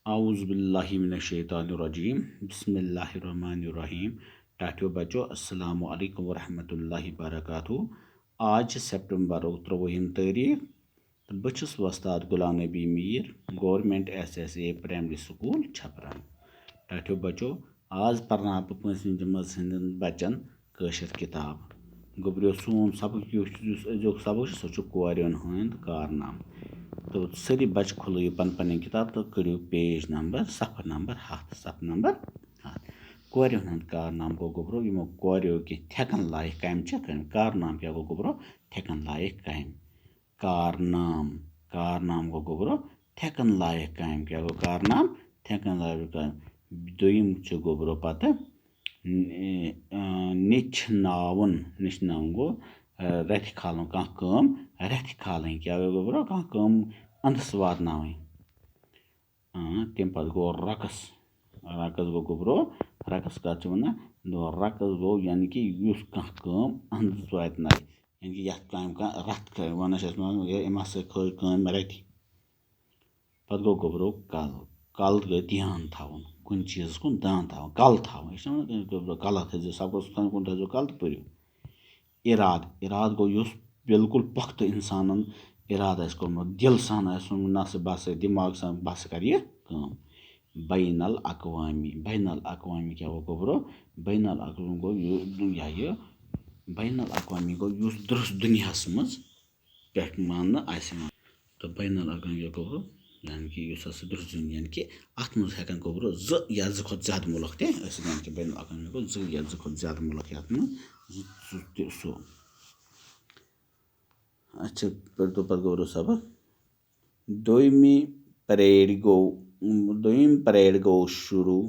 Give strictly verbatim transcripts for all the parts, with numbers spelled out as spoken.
اعوذ باللہ من الشیطان الرجیم۔ بسم اللہ الرحمن الرحیم۔ ٹاٹھیو بچو، السلام علیکم ورحمۃ اللہ وبرکاتہ۔ آز چھِ سپٹمبرُک ترٛۆوُہِم تٲریٖخ تہٕ بہٕ چھُس وۄستاد Ghulam Nabi Mir, government S S A primary school Chhapra. ٹاٹھیو بچو، آز پرناو بہٕ پٲنٛژمہِ جمٲژ ہٕنٛدٮ۪ن بچن کٲشِر کِتاب۔ گوٚبرِو، سون سبق یُس، یُس أزیُک سبق چھُ، سُہ چھُ کورٮ۪ن ہُنٛد کارنامہٕ۔ تہٕ سٲری بچہٕ کھُلٲیِو پنٕنۍ پنٕنۍ کِتاب تہٕ کٔڑِو پیج نمبر، صفحہٕ نمبر ہَتھ، صفحہٕ نمبر ہَتھ۔ کورٮ۪ن ہُنٛد کارنامہٕ گوٚو گوٚبرو، یِمو کورٮ۪و کینٛہہ تھٮ۪کن لایق کامہِ چھِ کٔرمٕژ۔ کارنامہٕ کیٛاہ گوٚو گوٚبرو؟ تھٮ۪کن لایق کامہِ۔ کارنامہٕ، کارنامہٕ گوٚو گوٚبرو، تھٮ۪کن لایق کامہِ۔ کیٛاہ گوٚو کارنامہٕ؟ تھٮ۪کن لایق کامہِ۔ دوٚیِم چھُ گوٚبرو پتہٕ، ن-، آ، نِچھناوُن۔ نِچھناوُن گوٚو، آ، رَتھِ کھالُن کانٛہہ کٲم، رَتھِ کھالٕنۍ۔ کیٛاہ گوٚو گوٚبرو؟ کانٛہہ کٲم اَنٛدَس واتناوٕنۍ۔ آ، تَمہِ پتہٕ گوٚو رقص۔ رقص گوٚو گوٚبرو، رقص کَتھ چھِ وَنان؟ دوٚپُن، رقص گوٚو یعنی کہِ یُس کانٛہہ کٲم اَنٛدَس واتنایہِ، یعنی کہِ یَتھ کامہِ کانٛہہ رَتھ کَرِ، وَنان چھِ أسۍ، وَنان، "ہے، أمۍ ہسا کھٲج کٲم رَتہِ۔" پَتہٕ گوٚو گوٚبرو کَل۔ کَل گوٚو دھیان تھاوُن، کُنہِ چیٖزَس کُن دھیان تھاوُن، کَل تھاوُن۔ یہِ چھِ وَنان گوٚبرو کَلَس تھٲیزیو، سَپوز تام کُن تھٲیزیو کَل تہٕ پٔرِو۔ اِرادٕ، اِرادٕ گوٚو یُس بِلکُل پۄختہٕ اِنسانَن اِرادٕ آسہِ کوٚرمُت، دِل سان آسہِ ووٚنمُت، "نہ سا، بہٕ ہسا دِماغ سان، بہٕ ہسا کَرٕ یہِ کٲم۔" بین الاقوامی، بین الاقوامی کیٛاہ گوٚو گوٚبرو؟ بین الاقوامی گوٚو یہِ، یہِ ہا یہِ، بین الاقوامی گوٚو یُس درٛس دُنیاہَس منٛز پٮ۪ٹھ ماننہٕ آسہِ یِوان۔ تہٕ بین الاقوامی گوٚو، یعنی کہِ یُس ہسا درٛس دُنیا، یعنی کہِ اَتھ منٛز ہٮ۪کن گوٚبرو زٕ یا زٕ کھۄتہٕ زیادٕ مُلک تہِ ٲسِتھ، یعنی کہِ بین الاقوامی گوٚو زٕ یا زٕ کھۄتہٕ زیادٕ مُلک یَتھ منٛز زٕ، زٕ تہِ سُہ۔ اچھا، پٔرۍتو پَتہٕ گوٚبرو سبق۔ دوٚیمہِ پریڈ گوٚو، دوٚیِم پریڈ گوٚو شروٗع۔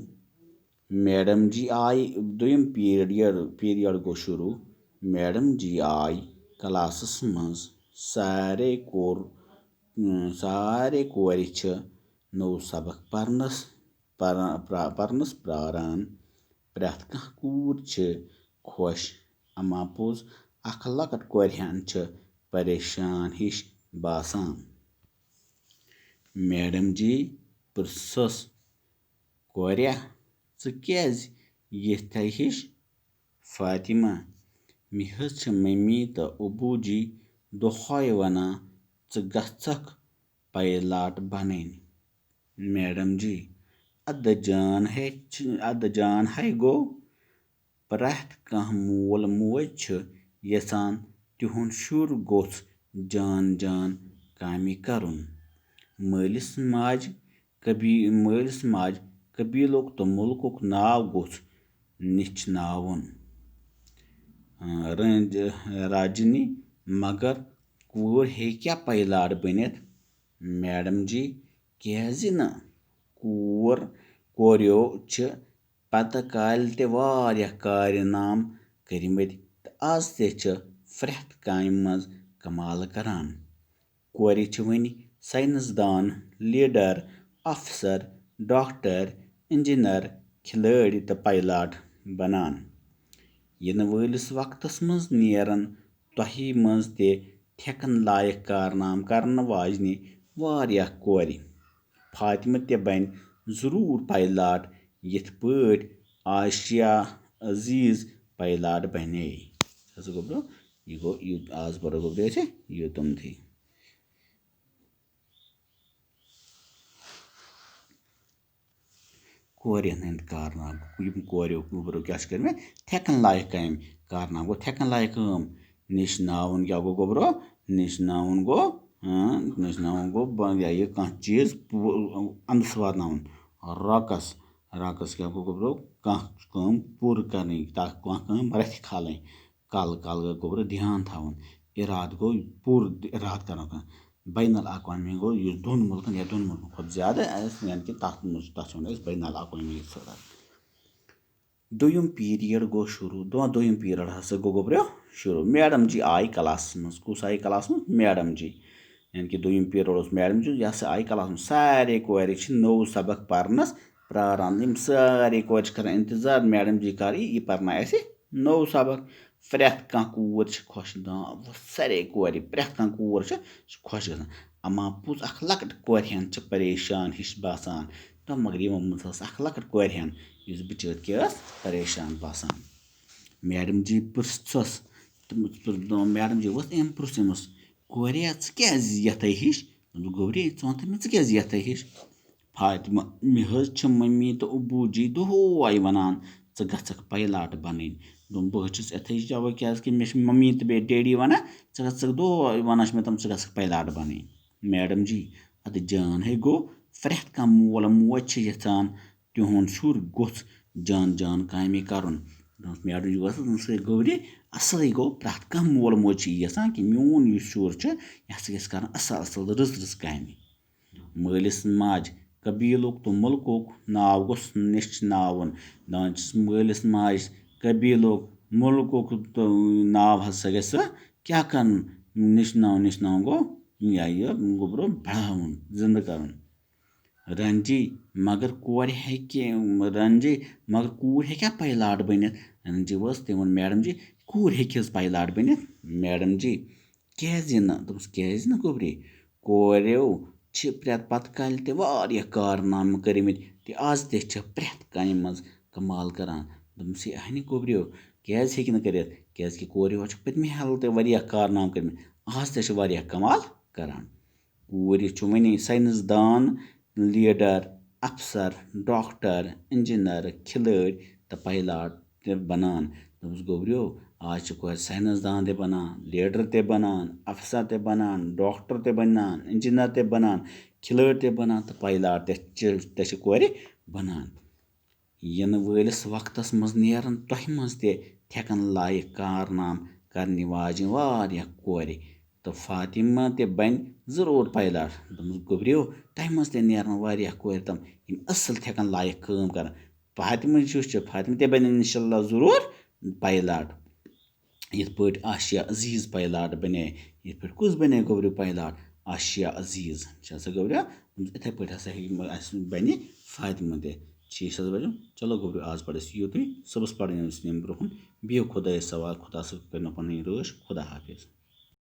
میڈم جی آیہِ، دوٚیِم پیٖریڈ، پیٖریڈ گوٚو شروٗع۔ میڈم جی آیہِ کلاسَس منٛز۔ سارے کوٚر، سارے کورِ چھِ نوٚو سبق پرنَس، پرا-، پرا-، پرنَس پراران۔ پرٛٮ۪تھ کانٛہہ کوٗر چھِ خۄش، اما پوٚز اکھ لۄکٕٹ کورِ ہن چھِ پریشان ہِش باسان۔ میڈم جی پرٛژھس، "کورِ، ژٕ کیٛازِ یِتھے ہِش؟" فاطمہ، "مےٚ حظ چھِ ممی تہٕ ابوٗ جی دۄہے ونان، ژٕ گژھکھ پایلاٹ بنٕنۍ۔" میڈم جی، ادٕ جان ہے چھِ، ادٕ جان ہے گوٚو، پرٛٮ۪تھ کانٛہہ مول موج چھُ یژھان تِہُنٛد شُر گوٚژھ جان جان کامہِ کرُن۔ مٲلِس ماجہِ قبی-، مٲلِس ماجہِ قبیٖلُک تہٕ مُلکُک ناو گوٚژھ نِچھناوُن۔ آ، رٲنٛج-، راجنی، مگر کوٗر ہیٚکیٛاہ پایلاٹ بٔنِتھ؟ میڈم جی، کیٛازِ نہٕ؟ کوٗر، کوریو چھِ پتہٕ کالہِ تہِ واریاہ کارنام کٔرمٕتۍ تہٕ از تہِ چھِ پرٛٮ۪تھ کامہِ منٛز کمال کران۔ کورِ چھِ وۄنۍ ساینس دان، لیڈر، افسر، ڈاکٹر، انجینئر، کھلٲڑۍ تہٕ پائلٹ بنان۔ یِنہٕ وٲلِس وقتس منٛز نیرن تۄہہِ منٛز تہِ تھٮ۪کن لایق کارنامہٕ کرن واجنہِ واریاہ کورِ۔ فاطمہ تہِ بنہِ ضروٗر پائلٹ، یِتھ پٲٹھۍ آسیہ عزیز پائلٹ بنے۔ ہسا گوٚبرو، یہِ گوٚو، یہِ آز پرو گوٚبرو أسۍ یوٗتامتھٕے۔ کورٮ۪ن ہٕنٛدۍ کارنامہٕ، یِم کورٮ۪و گوٚبرو کیٛاہ چھِ کٔرمٕتۍ؟ تھٮ۪کن لایق کامہِ۔ کارنامہٕ گوٚو تھٮ۪کن لایق کٲم۔ نِش ناوُن کیٛاہ گوٚو گوٚبرو؟ نِش ناوُن گوٚو، ہاں، نِش ناوُن گوٚو ب-، یہِ ہا یہِ کانٛہہ چیٖز پو-، اَنٛدَس واتناوُن۔ رقص، رقص کیٛاہ گوٚو گوٚبرو؟ کانٛہہ کٲم پوٗرٕ کَرٕنۍ، تَتھ کانٛہہ کٲم رَتھِ کھالٕنۍ۔ کَل، کَل گوٚو گوٚبرو دھیان تھاوُن۔ اِرادٕ گوٚو پوٗرٕ اِرادٕ کَرُن کانٛہہ۔ بین الاقوامی گوٚو یُس دۄن مُلکَن یا دۄن مُلکَن کھۄتہٕ زیادٕ آسہِ، یعنی کہِ تَتھ منٛز، تَتھ چھِ وَنان أسۍ بین الاقوامی سطح۔ دوٚیِم پیٖریڈ گوٚو شروٗع، دۄ-، دوٚیِم پیٖریڈ ہسا گوٚو گوٚبرو شروٗع۔ میڈم جی آیہِ کلاسس منٛز۔ کُس آیہِ کلاسس منٛز؟ میڈم جی۔ یعنی کہِ دوٚیِم پیٖریڈ اوس میڈم جی، یہِ ہسا آیہِ کلاسس منٛز۔ سارے کورِ چھِ نوٚو سبق پرنس پراران۔ یِم سارے کورِ چھِ کران انتظار، میڈم جی کر یی، یہِ پرنایہِ اَسہِ نوٚو سبق۔ پرٛٮ۪تھ کانٛہہ کوٗر چھِ خۄش، دان-، سارے کورِ، پرٛٮ۪تھ کانٛہہ کوٗر چھِ، چھِ خۄش گژھان۔ اما پوٚز اکھ لۄکٕٹ کورِ ہن چھِ پریشان ہِش باسان۔ تہٕ مگر یِمو منٛز ٲس اَکھ لۄکٕٹ کورِ ہن، یُس بِچٲرۍ کہِ ٲس پریشان باسان۔ میڈم جی پرٛژھُس، تٔمِس پرٛژھ-، میڈم جی ؤژھ، أمۍ پرٛژھ أمِس، "کورے، ژٕ کیٛازِ یَتھَے ہِش؟" دوٚپُن، "گوٚبرے، ژٕ وَن تہٕ مےٚ، ژٕ کیٛازِ یَتھَے ہِش؟" "فاطمہ، مےٚ حظ چھِ مٔمی تہٕ ابوٗ جی دۄہَے وَنان، ژٕ گژھکھ پایلاٹ بَنٕنۍ۔" دوٚپُن، "بہٕ حظ چھُس یَتھَے ہِش اَوَے، کیٛازِکہِ مےٚ چھِ مٔمی تہٕ بیٚیہِ ڈیڈی وَنان، ژٕ گژھکھ دۄہَے وَنان چھِ مےٚ تِم، ژٕ گژھکھ پایلاٹ بَنٕنۍ۔" میڈم جی، اَدٕ جان ہے گوٚو، پرٛٮ۪تھ کانٛہہ مول موج چھِ یَژھان تِہُنٛد شُر گوٚژھ جان جان کامہِ کَرُن۔ دوٚپمَس، میڈم جی ؤژھ، دوٚپمَس، "ہے گوٚبرے، اَصلٕے گوٚو، پرٛٮ۪تھ کانٛہہ مول موج چھِ یہِ یَژھان کہِ میون یُس شُر چھُ، یہِ ہسا گژھِ کَرُن اَصٕل اَصٕل رٕژ رٕژ کامہِ۔" مٲلِس ماجہِ قبیٖلُک تہٕ مُلکُک ناو گوٚژھ نِشناوُن۔ دَپان چھِس، مٲلِس ماجہِ قبیٖلُک، مُلکُک تہٕ ناو ہسا گژھِ سُہ کیٛاہ کَرُن؟ نِشناوُن، نِشناوُن گوٚو یا یہِ گوٚبرو بَڑاوُن، زِندٕ کَرُن۔ رنجی، مگر کورِ ہیٚکہِ، رنجی، مگر کوٗر ہیٚکیٛاہ پایلاٹ بٔنِتھ؟ رنجی ؤژھ، تٔمۍ ووٚن، "میڈم جی، کوٗر ہیٚکہِ حظ پایلاٹ بٔنِتھ؟" میڈم جی، "کیٛازِ نہٕ؟" دوٚپمَس، "کیٛازِ نہٕ گوٚبرے؟ کوریو چھِ پرٛٮ۪تھ پَتہٕ کالہِ تہِ واریاہ کارنامہٕ کٔرمٕتۍ تہِ آز تہِ چھِ پرٛٮ۪تھ کامہِ منٛز کمال کران۔" دوٚپمَس، "ہے اہنہِ گوٚبریو، کیٛازِ ہیٚکہِ نہٕ کٔرِتھ؟ کیٛازِکہِ کوریو چھِ پٔتمہِ حالہٕ تہِ واریاہ کارنامہٕ کٔرمٕتۍ، آز تہِ چھِ واریاہ کمال کران۔" کوٗرِ چھُ وۄنۍ ساینس دان، لیڈر، افسر، ڈاکٹر، انجینئر، کھلٲڑۍ تہٕ پایلاٹ تہِ بنان۔ دوٚپمَس، "گوٚبریو، آز چھِ کورِ ساینس دان تہِ بنان، لیڈر تہِ بنان، افسر تہِ بنان، ڈاکٹر تہِ بنان، انجینئر تہِ بنان، کھلٲڑۍ تہِ بنان تہٕ پایلاٹ تہِ چھِ، تہِ چھِ کورِ بنان۔" یِنہٕ وٲلِس وقتس منٛز نیرن تۄہہِ منٛز تہِ تھٮ۪کن لایق کارنامہٕ کرنہِ واجٮ۪ن واریاہ کورِ، تہٕ فاطمہ تہِ بنہِ ضروٗر پایلاٹ۔ دوٚپمَس، "گوٚبریو، تۄہہِ منٛز تہِ نیرن واریاہ کورِ تِم، یِم اَصٕل تھٮ۪کن لایق کٲم کرن۔" فاطمہ یُس چھِ، فاطمہ تہِ بنہِ انشاءاللہ ضروٗر پایلاٹ۔ یِتھ پٲٹھۍ آسیہ عزیز پایلاٹ بنے، یِتھ پٲٹھۍ کُس بنے گوٚبریو پایلاٹ؟ آسیہ عزیز۔ چھِ سا گوٚبریو؟ یِتھَے پٲٹھۍ ہسا ہیٚکہِ، اَسہِ بنہِ فاطمہ تہِ۔ ٹھیٖک چھِ حظ بچو؟ چلو گوٚبریو، آز پَرو أسۍ یوٗتُے۔ صُبحَس پَرو أسۍ ییٚمہِ برٛونٛہہ کُن۔ بِہِو خۄدایَس حوالہٕ، خۄدا صٲب کٔرِنو پَنٕنۍ رٲچھ۔ خۄدا حافظ۔